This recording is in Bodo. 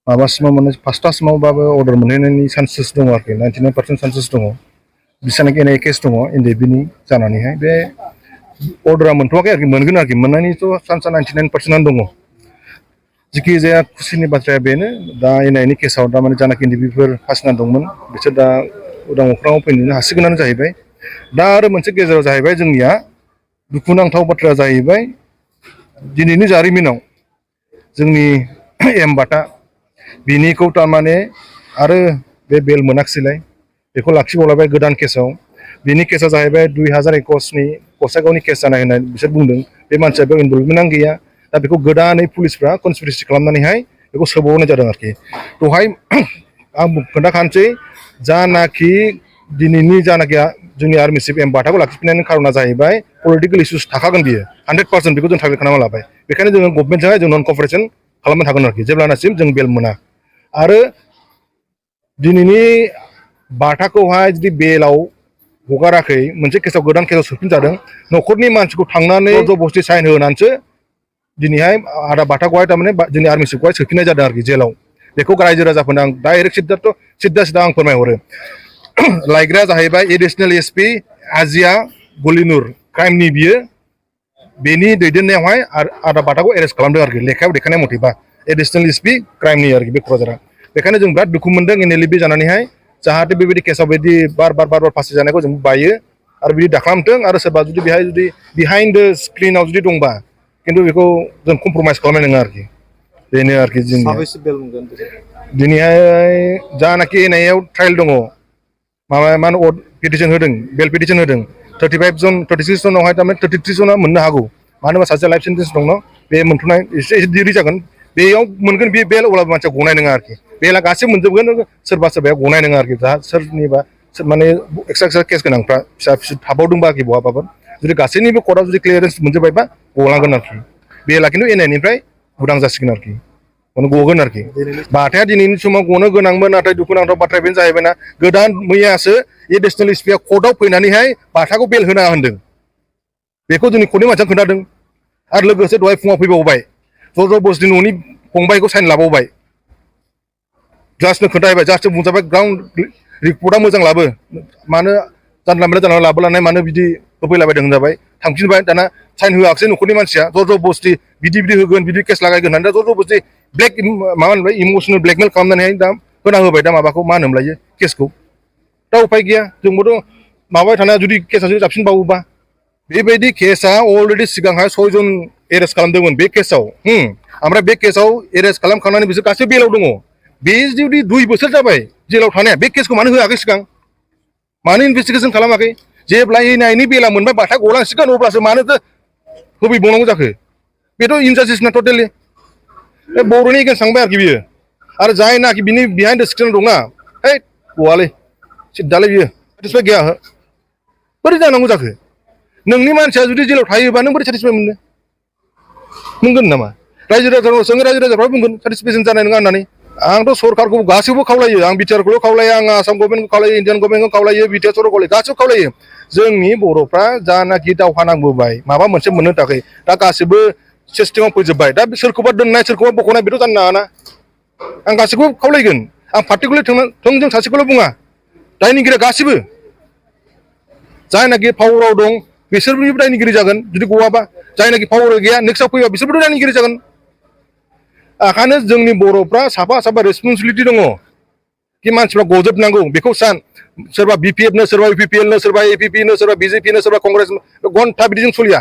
माबासिमाव माने फार्स्टसिमावबाबो अर्डार मोनहैनायनि चान्सेस दङ आरोखि 99% चान्सेस दङ बिसानाखि एनआइ केस दङ एनएलएफबिनि जानानैहाय बे अर्डारा मोनथ'वाखै आरोखि मोनगोन आरोखि मोननायनिथ' चान्सआ 99%आनो दङ जिखि जाया खुसिनि बाथ्राया बेनो दा एनआइनि केसाव दा माने जानाखि एनएलएफबिफोर फासिना दंमोन बिसोर दा उदां अख्राङाव फैनो हासिगोनानो जाहैबाय दा आरो मोनसे गेजेराव जाहैबाय जोंनिया दुखुनांथाव बाथ्राया जाहैबाय दिनैनि जारिमिनाव जोंनि बाटा बिनिखौ थारमाने आरो बे बेल मोनाखिसैलाय बेखौ लाखिबावलायबाय गोदान केसाव बिनि केसा जाहैबाय 2021नि गसाइगावनि केस जानाय होननाय बिसोर बुंदों बे मानसिया बेयाव इनभल्भमेन्टआनो गैया दा बेखौ गोदानै पुलिसफ्रा कनस्पिरेसि खालामनानैहाय बेखौ सोबावनाय जादों आरोखि दहाय आं खोन्थाखानोसै जानाखि दिनैनि जानाखि जोंनि आर्मि चिफ बाटाखौ लाखिफिननायनि खारना जाहैबाय पलिटिकेल इस्युस थाखागोन बियो 100% बेखौ जों टारगेट खालामना लाबाय बेखायनो जोङो गभर्नमेन्टजोंहाय जों नन कपारेसन खालामनो थागोन आरोखि जेब्लानासिम जों बेल मोना आरो दिनैनि बाटाखौहाय जुदि बेलाव हगाराखै मोनसे केसाव गोदान केसाव सोफिनजादों न'खरनि मानसिखौ थांनानै जबरदस्ति साइन होनानैसो दिनैहाय आदा बाटाखौहाय थारमाने जोंनि आर्मि चिफखौहाय सोफिननाय जादों आरोखि जेलाव बेखौ रायजो राजाफोरनो आं डाइरेक्ट सिद्दा आं फोरमायहरो लायग्राया जाहैबाय एडिसनेल एसपि आजिया गलिनुर क्राइमनि बियो बेनि दैदेननायावहाय आदा बाटाखौ एरेस्ट खालामदों आरोखि लेखायाव देखायनाय मथेबा एडिसनेल एसपि क्राइमनि आरोखि बे क'क्राझारा बेखायनो जों बिराद दुखु मोनदों एनएलएफबि जानानैहाय जाहाथे बेबायदि केसाव बिदि बार फासि जानायखौ जों बायो आरो बिदि दाखालामथों आरो सोरबा जुदि बेहाय जुदि बिहाइन्ड द स्क्रिनाव जुदि दंबा खिन्थु बेखौ जों कमप्रमाइस खालामनाय नङा आरोखि बेनो आरोखि जोंनि दिनैहाय जानाखि एनआइआव ट्रायल दङ माबा मा होनो पिटिसन होदों बेल पिटिसन होदों 35 जन 36 जनावहाय थारमाने 33 जना मोननो हागौ मानो होनबा सासे लाइफ सेन्टेन्स दङ बे मोनथ'नाय एसे दिरि जागोन बेयाव मोनगोन बे बेल अब्लाबो मानसिया गनाय नङा आरोखि बेला गासैबो मोनजोबगोन सोरबा सोरबाया गनाय नङा आरोखि दा सोरनिबा माने एक्सट्रा केस गोनांफ्रा फिसा फिसौ थाबावदोंबा आरोखि बहाबाबो जुदि गासैनिबो कर्टआव जुदि क्लियारेन्स मोनजोबबायबा गलांगोन आरोखि बेला खिन्थु एनआइनिफ्राय उदां जासिगोन आरोखि गगोन आरोखि बाटाया दिनैनि समाव गनो गोनांमोन नाथाय दुखुनांथाव बाथ्राया बेनो जाहैबायना गोदान मैयासो एडिसनेल एसपिआ कर्टआव फैनानैहाय बाटाखौ बेल होना होनदों बेखौ जोंनि कर्टनि मानसिया खोन्थादों आरो लोगोसे दहाय फुङाव फैबावबाय जबरदस्ति न'नि फंबायखौ साइन लाबावबाय जास्टनो खोन्थाहैबाय जास्टनो बुंजाबाय ग्राउन्ड रिपर्टआ मोजां लाबो मानो जानला मोनला लाबोलानाय मानो बिदि होफैलाबायदों होनजाबाय थांफिनबाय दाना साइन होआखिसै न'खरनि मानसिया जबरदस्ति बिदि होगोन बिदि केस लागायगोन होननानै दा जबरदस्ति माबा होनबाय इमसनेल ब्लेकमेल खालामनानैहाय दा होना होबाय दा माबाखौ मा होनोमोनलायो केसखौ दा उफाय गैया जोंबोथ' माबाबाय थानाया जुदि केसा जुदि जाबसिनबावोबा बेबायदि केसा अलरेडि सिगांहाय 6 जन एरेस्ट खालामदोंमोन बे केसाव ओमफ्राय बे केसाव एरेस्ट खालामखांनानै बिसोर गासैबो बेलाव दङ बे जुदि 2 बोसोर जाबाय जेलाव थानाया बे केसखौ मानो होआखै सिगां मानो इनभेस्टिगेसन खालामाखै जेब्ला एनआइनि बेला मोनबाय बाटा गलांसिगोन अब्लासो मानोथो होफैबावनांगौ जाखो बेथ' इनजास्टिसना टटेलि बर'नि एगेन्स्ट थांबाय आरोखि बियो आरो जायनाखि बिनि बिहाइन्ड द स्क्रिन दंना है गवालै सिद्दालै बियो सेटिसफाइ गैया बोरै जानांगौ जाखो नोंनि मानसिया जुदि जेलाव थायोबा नों बोरै सेटिसफाइ मोनगोन नामा रायजो राजाफ्रा बुंगोन सेटिसफेक्सन जानाय नङा होननानै आंथ' सरकारखौ गासैबो खावलायो आं बिटिआरखौल' खावलायो आं आसाम गभर्नमेन्टखौ खावलायो इन्डियान गभर्नमेन्टखौ खावलायो बिटिआर सरकारखौ गासैबो खावलायो जोंनि बर'फ्रा जानाखि दावहा नांबोबाय माबा मोनसे मोननो थाखाय दा गासैबो सिस्टेमाव फैजोब्बाय दा सोरखौबा दोननाय सोरखौबा बख'नाय बेथ' जानो नाङाना आं गासैखौबो खावलायगोन आं पार्टिकुलार थोंजों सासेखौल' बुङा दायनिगिरिया गासैबो जायनाखि पावाराव दं बिसोरनिबो दायनिगिरि जागोन जुदि गवाबा जायनाखि पावार गैया नेक्स्टआव फैबा बिसोरबोथ' दायनिगिरि जागोन ओंखायनो जोंनि बर'फ्रा साफा रेसपन्सिबिलिटि दङ कि मानसिफ्रा गजोबनांगौ बेखौ सान सोरबा बिपिएफनो सोरबा इउपिपिएलनो सोरबा एपिपिनो सोरबा बिजेपिनो सोरबा कंग्रेस घन्टा बिदिजों सोलिया